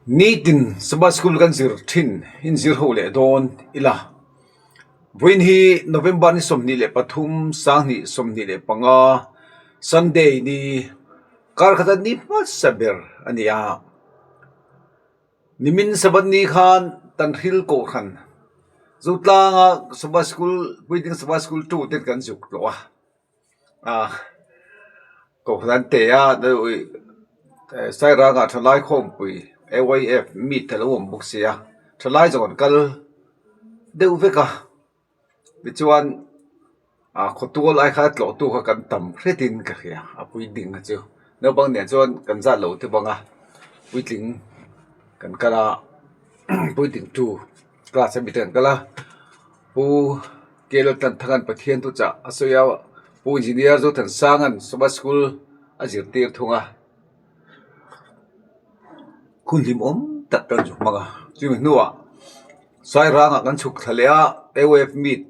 Nitin Sabbath School kan zir thin inzir ho leh dawn ila. Vawiin hi November ni 23 2025 Sunday ni kar khata ni hmasa ber a ni a. Nimin Sabbath ni khan Tanhril Kohhran Zotlanga Sabbath School Puitling Sabbath School 2 ten kan zuk tlawh a. Ah kohhran an te a Sairangah thalai khawmpui A_Y_F meet a lo awm bawk sia thalai zawng an kal deuh vek a tichuan ah khawtual ai kha tlawh tu kha kan tam hretin ka hria a puitling kha chu naupang nen chuan kan zat lo te bang a puitling kan kal a puitling tu class ami te an kal a pu. Kela Tanthanga'n Pathian thuchah a sawi a, Pu Engineer Zothansanga'n Sabbath School a zirtir thung a, hun hlimawm tak kan zu hmang a. Chumi hnuah Sairangah kan chhuk thla leh a, AOF meet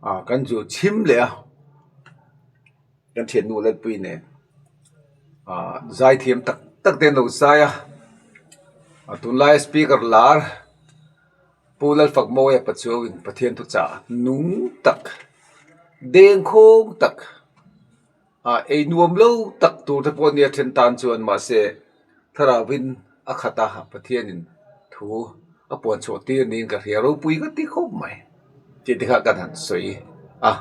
ah kan zu chhim leh a, kan thiannu Lalpui nen ah zaithiam tak tak te an lo zai a, tunlaia speaker lar. Pu Lalfakmawia Pachuauin Pathian thuchah nung tak, dengkhawng tak, ah ei nuam lo tak tur te pawh nia then tan chuan mahse thlarauin a khat a, Pathianin thu a puan chhuah tir niin ka hria ropui ka ti khawp mai tih te kha kan han sawi a.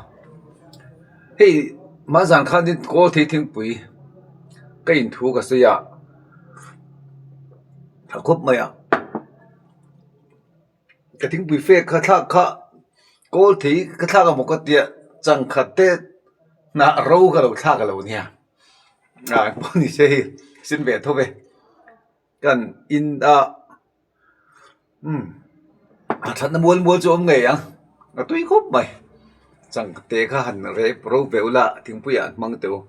Hei hmanzan khanin kawl thei thingpui ka inthu ka sawi a, tha khawp mai a. Ka thingpui fek kha thlak kha kawl thei ka thlak emaw ka tia changkhat te hnah ro ka lo thlak alo nia ah pawh ni se hei sin ve tho ve kan in a umm a thatna mual mual chu a awm ngei ang a tui khawp mai changte kha han rep ro ve ula thingpui ah an hmang teuh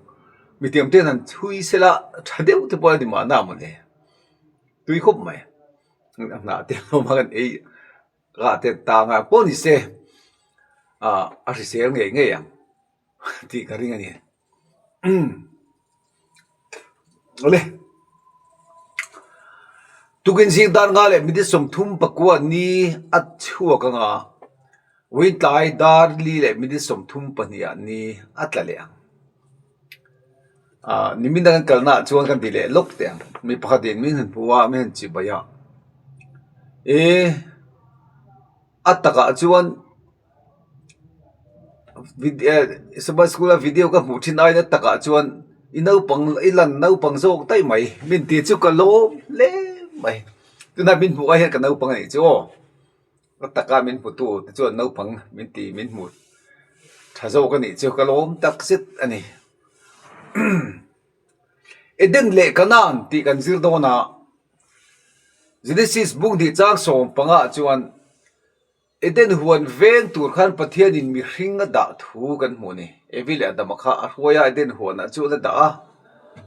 mitiang ten han chhui sela tha deuh te pawh a ni mahna mawle tui khawp mai. A hnah te hlawm a kan ei rah te tang a pawh ni se ah a hrisel ngei ngei ang tih ka ring a ni awle tukin zing dar nga leh minute 34 ni a chhuak anga vawiin dar li leh minute 32 ah ni a tla leh ang. Ah nimin a kan kalna ah chuan kan ti leh lawk teh ang mi pakhatin min han hmu a min han chibai a eh a takah chuan sabbath school a video ka hmuh thin aiin a takah chuan i naupang i lan naupang zawk daih mai min tih chu ka lawm hle mai tunah min hmuh ai hian ka naupang a nih chu aw. Ka taka min hmutu te chuan naupang min ti min hmu tha zawk a nih chu ka lawm tak zet a ni. Eden leh Canaan tih kan zir dawn a, Genesis buk hnih chang 15 ah chuan Eden huan veng tur khan Pathianin mihring a dah thu kan hmu a ni. Evi leh Adama kha a hruai a, Eden huanah chu a la dah a,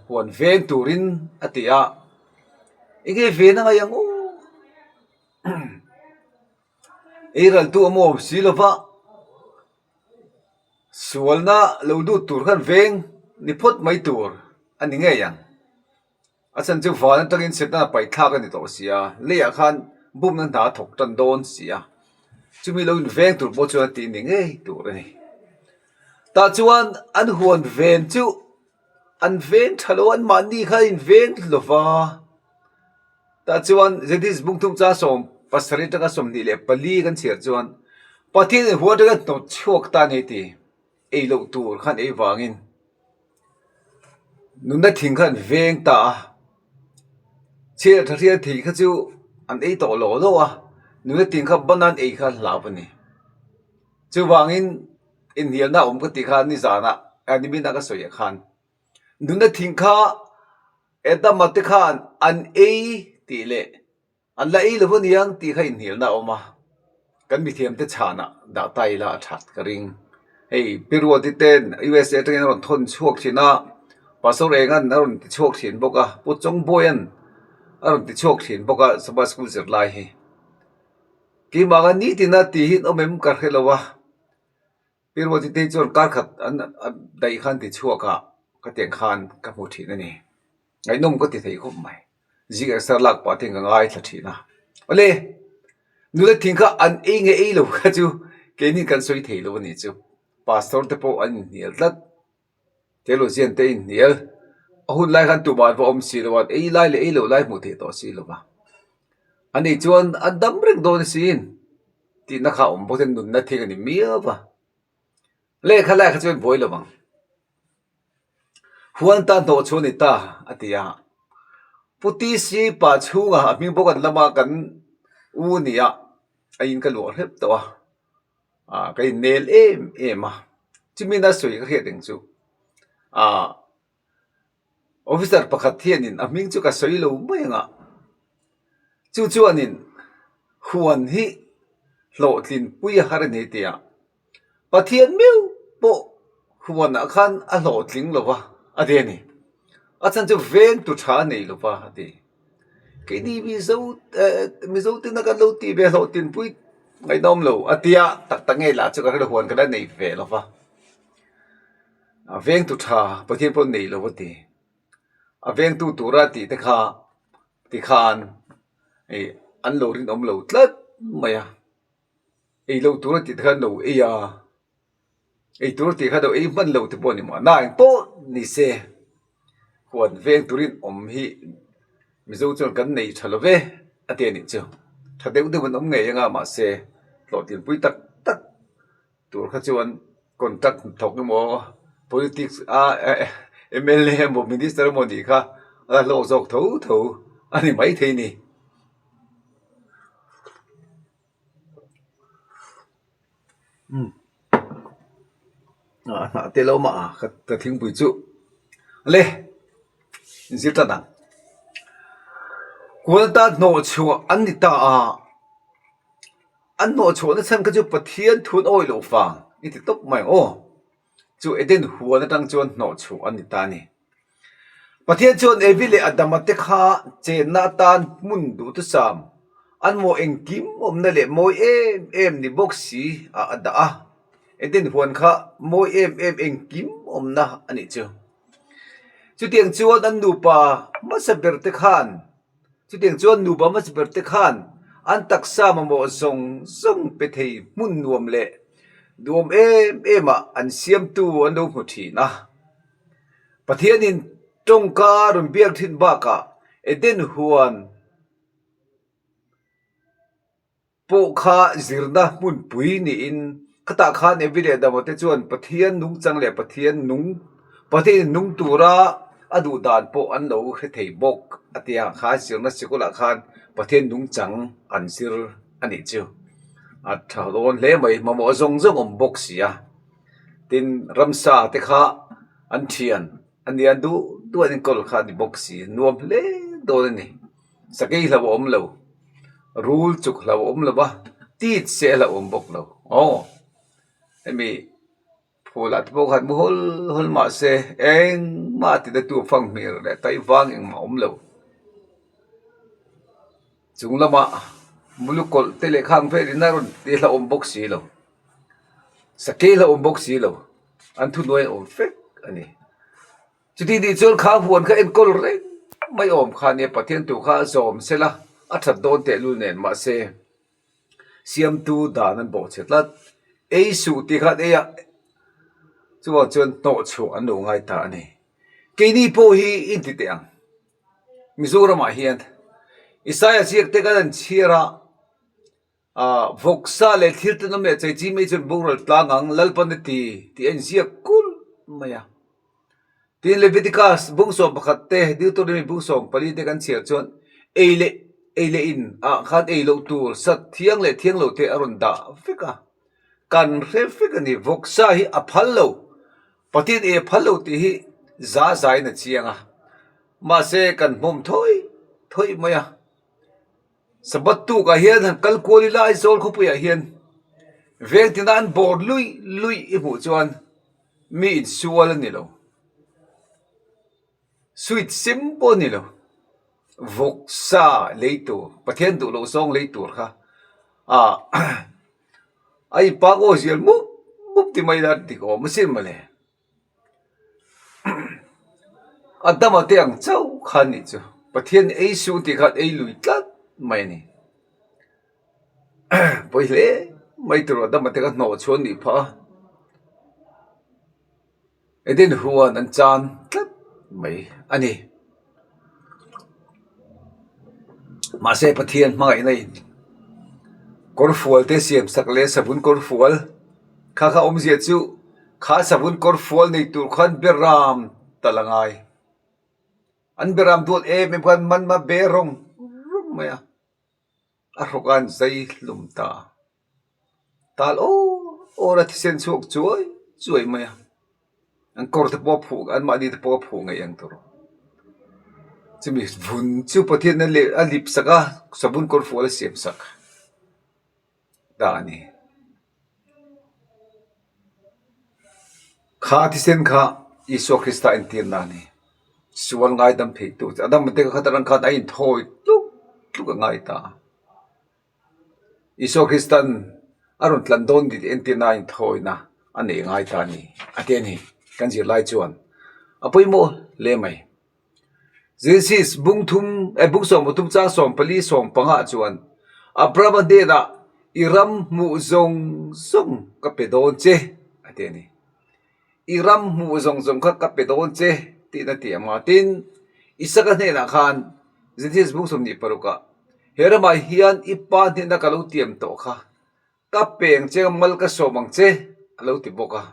huan veng turin a ti a, enge ven a ngaih ang aw? Ei raltu a maw si lova sualna lo lut tur khan veng ni phawt mai tur a ni ngei ang. A chhan chu van atangin Setana paih thlak a ni tawh si a, leiah khan bumna hna a thawk tan dawn si a, chumi lo inveng tur pawh chuan a tih ni ngei tur a ni. Tah chuan an huan ven chu an veng tha lo a, anmahni kha an inveng lova. Tah chuan Genesis bungthum cha 17 atanga 24 kan chhiar chuan Pathianin huan atanga hnawt chhuak ta a ni ti ei loh tur khan ei vangin nunna thing kha an veng ta a, chhiat tha hriat thei kha chu an ei tawh lo lo a, nunna thing kha ban an ei kha a hlau a ni. Chuvangin inhnialna a awm ka tih kha nizanah nimin a ka sawi ah khan nunna thing kha Adama te khan an ei tih leh an la ei lo aniang tih kha inhnialna a awm a, kan mithiamte chhanah dah ta ila a that ka ring. Hei Pi Ruati ten USA atangin a rawn thawn chhuak thin a, Pastor Engan a rawn ti chhuak thin bawk a, Pu Chawngbawian a rawn ti chhuak thin bawk a Sabbath School zirlai hi. Keimah khan nitina tihin awm em ka hre lo a. Pi Ruati te chuan kar khat an daih khan ti chhuak a, ka tiang khan ka hmu thin a ni. Ngaihnawm ka ti thei khawp mai. Zing exer lak pah te hian ka ngaithla thin a. Awle, nula thing kha an ei nge ei lo kha chu keini kan sawi thei lo a nih chu. Pastor te pawh an inhnial tlat. Theologian te inhnial. A hun lai khan tumah an va awm si lo a, ei lai leh ei loh lai hmuh theih tawh si lo va. Ani chuan an dam reng dawn asin tihna kha a awm bawk a, nunna thing a ni miau va. Lehkha lai kha chuan buai lo ang. Huan ta hnawh chu a ni ta a ti a. Pu TC pa chhungah a hming bawk an lama kan u nia a in ka luah hrep tawh a, ah ka innel em em a. Chumi na sawi ka hriat eng chu ah officer pakhat hianin a hming chu ka sawi lo mai ang a, chu chuanin huan hi hlawhtlin pui a har a ni tih a. Pathian meuh pawh huanah khan a hlawhtling lo va a ti a ni. A chhan chu veng tu tha a nei lo va a ti. Keini Mizo eh Mizo tena kan lo tih ve hlawhtlinpui ngaihnawm lo a tia tak tak ngei lah chu ka hre lo huan ka la nei ve lo va. A veng tu tha Pathian pawh nei lo a ti. A vengtu tura tih te kha tikhan ih an lo rinawm lo tlat mai a. Ei loh tur a tih te khan lo ei a, ei tur a tih khan lo ei hman lo te pawh a ni mahna eng pawh ni se huan veng turin awm hi Mizo chuan kan nei tha lo ve a ti a nih chu. Tha deuh deuh an awm ngei anga mahse hlawhtlinpui tak tak tur kha chuan contract thawk emaw politics a mla emaw minister emaw nih kha a la hlawk zawk tho tho a ni maithei a ni. A hnah te lo mah a ka thingpui chu le zir ta dang kual ta hnawh chhuah an ni ta a an hnawh chhuah na chhan kha chu Pathian thu an awih loh vang i ti tawp mai ang aw. Chu Eden huan atang chuan hnawh chhuah a ni ta a ni. Pathian chuan Evi leh Adama te kha chenna atan hmun duhthusam, an maw engkim awmna leh mawi em em ni bawk si ah a dah a. Eden huan kha mawi em em engkim awmna a nih chu. Chutiang chuan an nupa hmasa ber te khan Chutiang chuan nupa hmasa ber te khan an taksa mamawh zawng zawng pe thei hmun nuam leh duhawm em em ah an siamtu an lo hmu thin a. Pathianin tawngka rawn biak thin bakah Eden huan pawh kha zirna hmunpui niin khatah khan Evi leh Adama te chuan Pathian nungchang leh Pathian nung Pathianin nung tura a duh dan pawh an lo hre thei bawk a ti a, kha zirna sikulah khan Pathian nungchang an zir a nih chu a tha dawn hle mai mamawh zawng zawng awm bawk si a, tin ramsa te kha an thian a nia duh duh an enkawl kha a ni bawk si nuam hle dawn a ni. Sakei hlauh a awm lo, rul chuk hlauh a awm lo va, tit se hlauh a awm bawk lo. Aw, hemi phulah te pawh khan mu hawl hawl mah se engmah ti na tu fang hmel leh taih vang engmah a awm lo. Chung lamah mulukawlh te leh khang velin a rawn ti hlauh awm bawk si lo, sakei hlauh awm bawk si lo, an thuhnuai a awm fek a ni. Chuti nih chuan kha huan kha enkawl reng mai awm kha nia Pathian tu kha a zawm sela a that dawn tehlul nen mahse siamtu dan an bawh chhe tlat. Ei suh tih khan ei a chuvang chuan hnawh chhuah an lo ngai ta a ni. Keini pawh hi inti teh ang Mizoramah hian Isaiah ziak te kan han chhiar a. Ah vawksa leh thil te nawm leh chei chi mai chuan boral tlang ang Lalpan a ti tih a inziak kulh mai a. Tin Leviticus bungsawm pakhat te Deuteronomy bungsawm pali te kan chhiar chuan ei leh ei leh in ah khan ei loh tur sat thiang leh thiang lo te a rawn dah vek a. Kan hre vek a ni vawksa hi a phal lo Pathian ei a phal lo tih hi za za in a chiang a mahse kan hmawm thawi thawi mai a. Sabbath tukah hian han kal kual ila Aizawl khawpuiah hian veng tina an bawr luih luih i hmuh chuan mi insual a ni lo sweet sim pawh a ni lo vawksa lei tur Pathian duh loh zawng lei tur kha ah a inpang aw zial mup mup ti mai ila dik awm asin mawle. A dama te ang chauh kha a nih chu. Pathian ei suh tih khan ei lui tlat mai a ni. Pawi hle mai tur Adama te kha hnawh chhuah nih phah a, Eden huan an chan tlat mai a ni. Mahse Pathian hmangaihna in kawr fual te siam sak leh savun kawr fual kha kha awmzia chu kha savun kawr fual nei tur khan beram tal a ngai. An beram duat em em khan man ma be rawng rawng mai a, a hrawk a an zai hlum ta a. Tal awr awr a thisen chhuak chuai chuai mai a, an kawr te pawh a phuh an mahni te pawh a phuh ngei ang tur. Chumi vun chu Pathian a lip sak a, savun kawr fual a siam sak ta a ni. Kha thisen kha Isua Krista entirna a ni. Sual ngaidam theih tu chu Adama te kha atang khan a inthawi tluk tluk a ngai ta a. Isua Kristan a rawn tlan dawn tih entirna a inthawina a neih ngai ta a ni a ti a ni. Kan zirlai chuan a pawimawh hle mai. Genesis bung thum eh bung 13 chang 14 15 ah chuan Abrahama hnenah i ram hmuh zawng zawng ka pe dawn che a ti a ni. I ram hmuh zawng zawng kha ka pe dawn che tiin a ti ang a. Tin, Isaka hnenah khan Genesis bung 26 ah he ramah hian i pa hnena ka lo tiam tawh kha ka peng che mal ka sawm ang che a lo ti bawk a.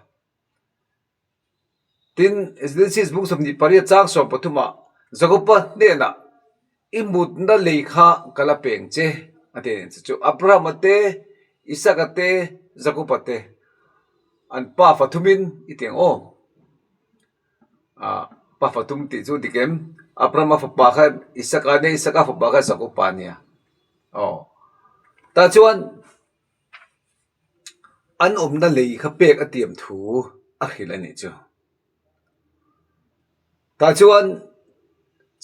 Tin, Genesis bung 28 chang 13 ah Jakoba hnenah i mutna lei kha ka la peng che a ti a ni. Chu chu Abrahama te, Isaka te, Jakoba te an pa fathumin i ti ang aw. Ah, pa fathum tih chu dik em? Abrahama fapa kha Isaka a nia, Isaka fapa kha Jakoba a nia. Aw, tah chuan. An awmna lei kha pek a tiam thu a hrilh a nih chu. Tah chuan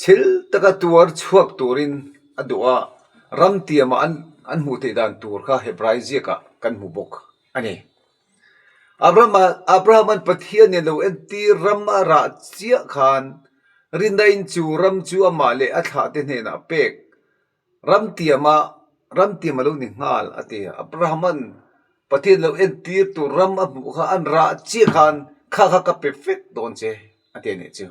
thil taka tuar chhuak turin a duh a, ram tiamah an an hmuh theih dan tur kha Hebrai ziakah kan hmu bawk a ni. Abrahama Abrahama'n Pathian nen lo entir ram a rah chiah khan rinna in chu ram chu amah leh a thlahte hnenah pek Ram tiama ram tiam a lo ni nghal a ti. Abrahaman Pathian lo entir tur ram a hmuh kha an rah chiah khan kha kha ka pe fek dawn che a ti a nih chu.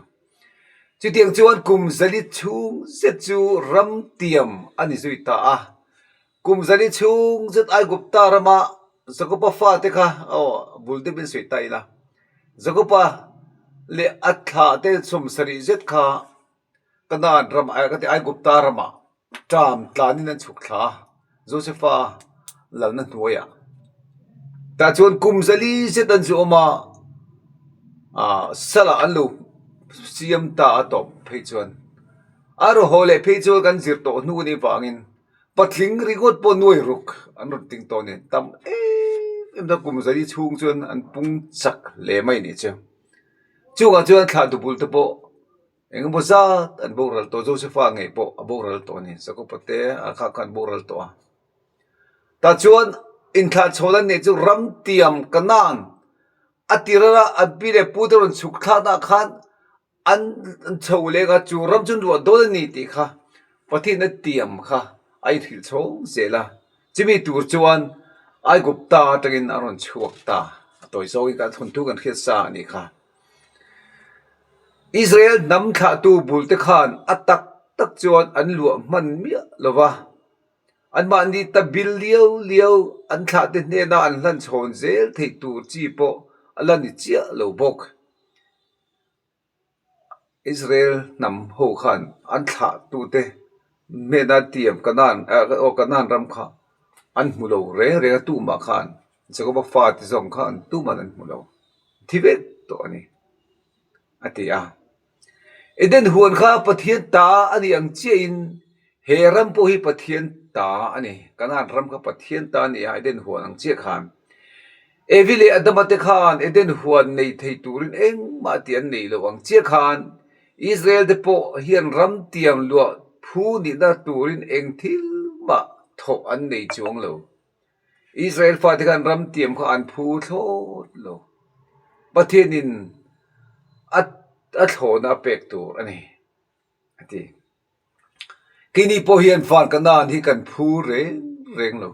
Chutiang chuan kum zali chhung zet chu ram tiam a ni zui ta a. Kum zali chhung zet Aigupta rama Jakoba fate kha aw bul deuhin sawi ta ila. Jakoba leh a thlahte 70 zet kha Kanaan ram ah ka ti Aigupta ramah ṭam tlanin an chhuk thla a, Josefa lalna hnuaiah. Tah chuan kum zali zet an zu awm a, ah salah an lo siam ta a tawp phei chuan. A raw haw leh phei chuan kan zir tawh hnu anih vangin patling ringawt pawh nuai ruk an rawn ting tawh a ni. Tam em em ta kum zali chhung chuan an pung chak hle mai a nih chu. Chungah chuan thlah dubul te pawh. Eng emaw zat an boral tawh, Josefa ngei pawh a boral tawh a ni, Jakoba te a kha kha an boral tawh a. Tah chuan inthlah chhawn an neih chu ram tiam Kanaan a tir a an pi leh pu te rawn chhuk thlakna ah khan an chho leng a, chu ram chu nuah dawn a ni tih kha Pathian a tiam kha a inhrilh chhawng zel a. Chumi tur chuan Aigupta atangin a rawn chhuak ta, a tawi zawngin kan thawnthu kan hriat sa a nih kha. Israel hnam thlahtu bulte khan a tak tak chuan an luah hman miah lo va, anmahni ta bil liau liau an thlahte hnena an hlan chhawn zel theih tur chi pawh a la ni chiah lo bawk. Israel hnam ho khan an thlahtute hnena tiam Kanaan aw Kanaan ram kha an hmu lo reng reng a, tumah khan Jakoba fate zawng khan tuman an hmu lo. Thi vek tawh a ni a ti a. Eden huan kha Pathian ta a nih ang chiahin he ram pawh hi Pathian ta a ni. Kanaan ram kha Pathian ta a ni a, Eden huan ang chiah khan. Evi leh Adama te khan Eden huan nei thei turin engmah tih an nei lo ang chiah khan Israel te pawh hian ram tiam luah phu nihna turin eng thil mah thawh an nei chuang lo. Israel fate khan ram tiam kha an phu thlawt lo. Pathianin a a thlawhna a pek tur a ni, a ti. Keini pawh hian van ka nan hi kan phu reng reng lo.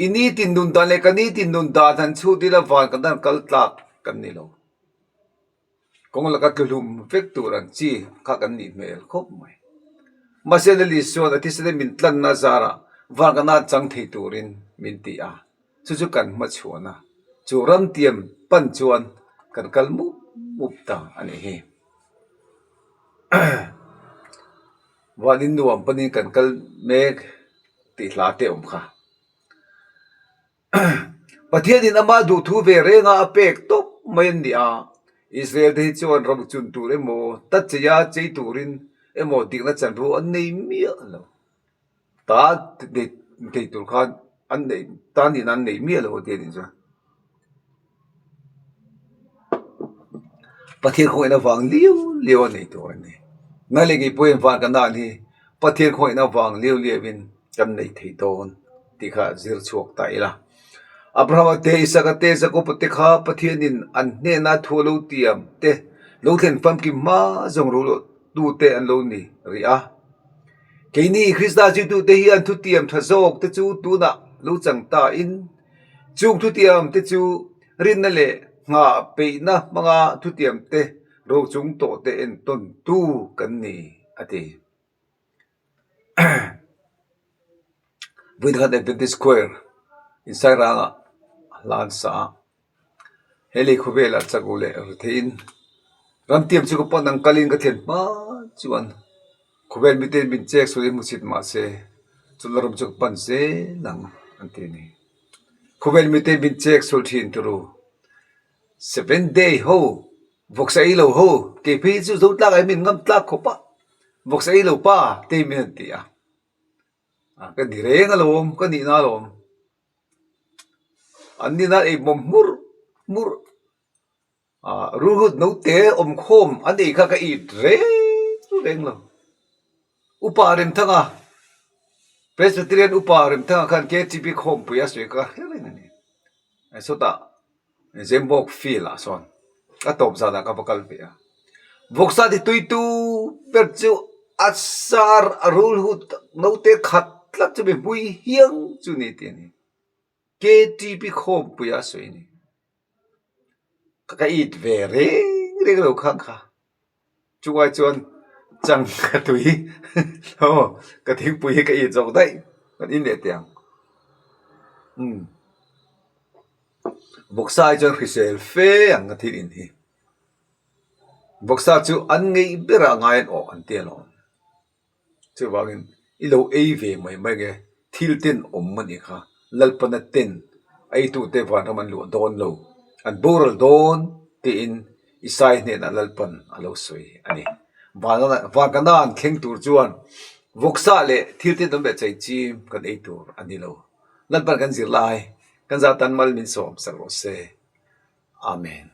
I nitin nun dan leh ka nitin nun dan han chhut ila van ka nan kal tlak kan ni lo. Kawng laka tluhlum vek tur ang chi kha kan nih hmel khawp mai. Mahse Lali chuan a thisate min tlanna zarah van ka nan chang thei turin min ti a, chu chu kan hmachhuan a, chu ramtiam pan chuan kan kal mup mup ta a nih hi. Van in nuam panin kan kal mek tih hla te awm kha. Pathianin ama duhthu ve renga a pek tawp mai an ni a, Israel te hi chuan ram chun tur emaw, ta cheia chei turin emaw dikna chanvo an nei miah lo. Ta thei tur khan an nei, ta nihna an nei miah lo a ti a nih chuan. Pathian khawngaihna vang liau liau a nei tur a ni. Ngai leh ngei pawhin van kan dan hi Pathian khawngaihna vang liau liauin kan nei thei dawn tih kha zir chhuak ta ila. Abrahama te, Isaka te, Jakoba te kha Pathianin an hnena thu a lo tiam te lo thlen famkim hma zawng ro loh tute an lo ni rih a. Keini Krista zuitute hian thutiam tha zawk te chu tunah lo chang tain Chung thutiam te chu rinna leh nghah peihna hmanga thutiam te rochung tawh te entawn tu kan ni, a ti. Vawikhat Adventist Choir insairangah hlan sa a, he lei khawvelah chak u leh ri theihin ramtiam chu ka pawn ang kalin ka thlen hma chuan Khawvel miten min chek sawi hmu chhit mah se chula ram chu ka pan zel ang an ti a ni. Khawvel miten min chek sawi thin turu seven day ho vawksa ei lo ho kei phei hi chu zo tlak ah hian min ngam tlak khawp a vawksa ei lo pa te hi min han ti a ka ni reng alawm ka nihna alawm an nihna ei bawm hmur hmur. Ah ruhut naute awmkhawm a nei kha ka it reng reng lo. Upa Remthanga, Presbyterian Upa Remthanga khan KTP khawmpui a sawi kha hre reng a ni. Sawtah Zembawk field ah sawn a tawp zanah ka va kal ve a. Vawksa ti tuitu ber chu a sar a rulhut naute khat tlat chu mi hmui hiang chu ni tih a ni. KTP khawmpui a sawi a ni. Ka it ve reng reng lo kha kha. Chungah chuan chang ka tui aw ka thingpui hi ka it zawk daih kan in leh teh ang. Umm vawksa hi chuan hrisel fe ang a thil in hi. Vawksa chu an ngeih berah ngai an awh an ti alawm. Chuvangin i lo ei ve mai mai nge thil ten awm a nih kha Lalpana ten a eitute vanram an luah dawn lo, an boral dawn tiin Isai hnenah Lalpan a lo sawi a ni. Van an thleng tur chuan vawksa leh thil ten awm leh chaichim kan ei tur a ni lo. Lalpan kan zir lai kan zah tan mal min sawm sak rawh se. Amen.